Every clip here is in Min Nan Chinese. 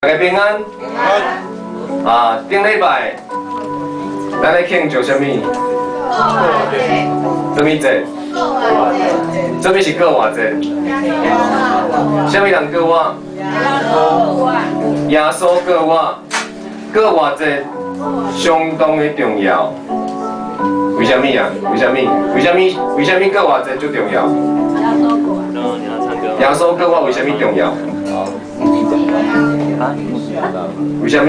大家平安。啊，頂禮拜，咱咧慶祝啥物？啥物節？啥物是過活節？啥物人過活？耶穌過活，過活節相當的重要。為啥物啊？為啥物？為啥物？為啥物過活節最重要？耶穌過活為啥物重要？為啥物？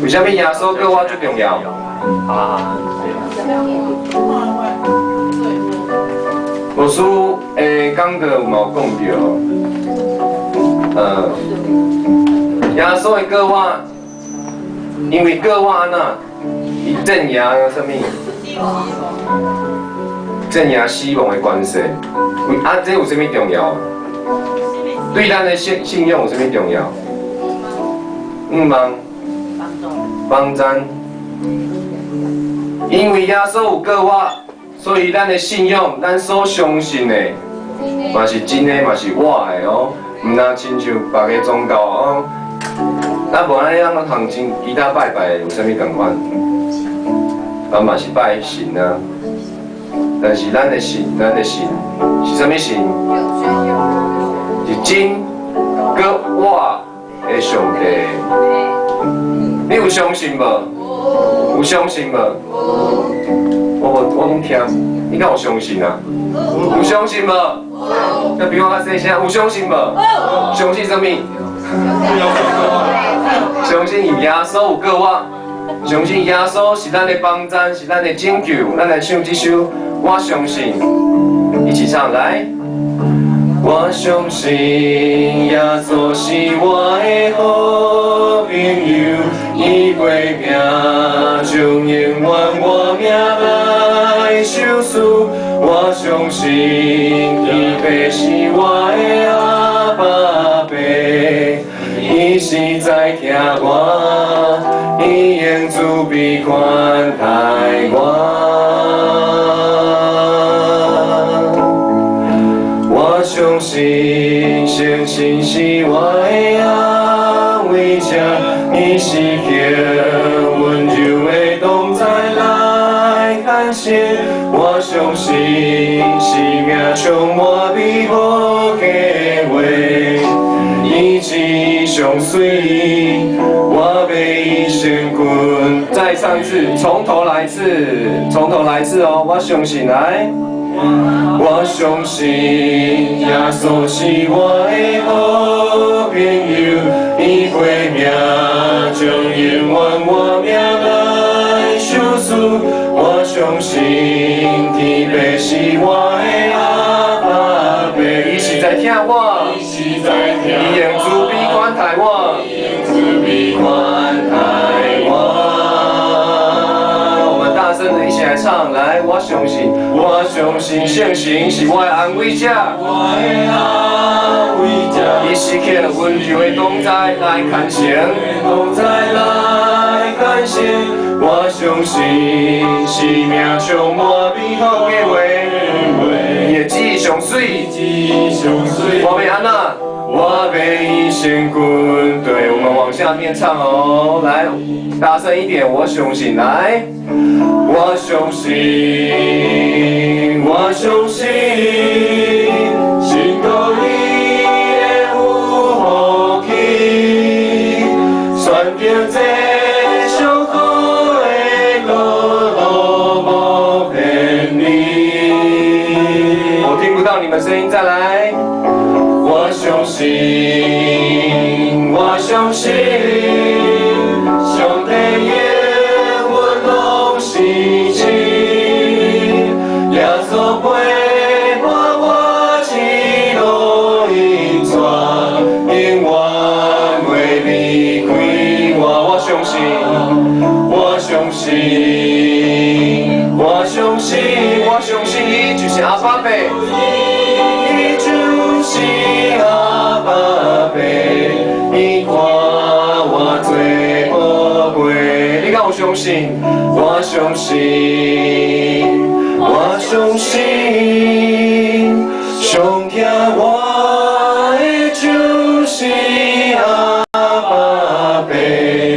為啥物耶穌過活最重要？牧師的講道有嘛有講著，耶穌的過活，因為過活按怎？伊戰贏啥物？戰贏死亡的關係。為啊，這有啥物重要？對咱的信仰有啥物重要？毋望幫贊，因為耶穌有過活，所以咱的信仰，咱所相信的，嘛是真的，嘛是活的哦。毋若親像別个宗教哦，咱無按呢，咱同其他拜拜有啥物仝款？咱嘛是拜神啊，但是咱的神，咱的神是啥物神？是真閣活的上帝。你有相信無？有相信無？我無，我攏聽，你敢有相信啊？有相信無？那比我較細聲，有相信無？相信啥物？相信有耶穌有過活，相信耶穌是咱的幫贊，是咱的拯救。咱來唱這首《我相信》，一起唱來。我相信耶穌是我的好朋友，伊陪命將永遠我命來相思。我相信天父是我的阿爸爸，伊實在疼我，伊用慈悲款待我。我相信聖神是我的安慰者，伊時刻溫柔的同在來牽引。我相信生命充滿美好計劃，伊旨意上媠，我欲以身躯。再唱一次，從頭來一次，從頭來一次哦！我相信來。我相信耶穌是我的好朋友，伊陪命將永遠我命來相思。我相信天父是我的阿爸爸，伊實在疼我，伊用慈悲款待我，慈悲款待我。我們大聲的一起來唱，來，我相信，我相信聖神是我的安慰者，我的安慰者，伊時刻溫柔的同在來牽承，同在來牽承。我相信生命充滿美好計劃，伊的旨意上媠，我欲按怎？我欲以身躯。對，我們往下面唱哦，來，大聲一點，我相信，來。我相信，我相信，信靠伊的有福氣，選擇這上好的道路無偏離。我聽不到你們聲音，再來。我相信，我相信，上帝應允攏是真，耶穌陪伴我一路引帶，永遠袂離開我。我相信，我相信，我相信，我相信伊就是阿爸爸，伊就是阿爸爸，伊看我做寶貝。你敢有相信？我相信，我相信，上疼我的就是阿的。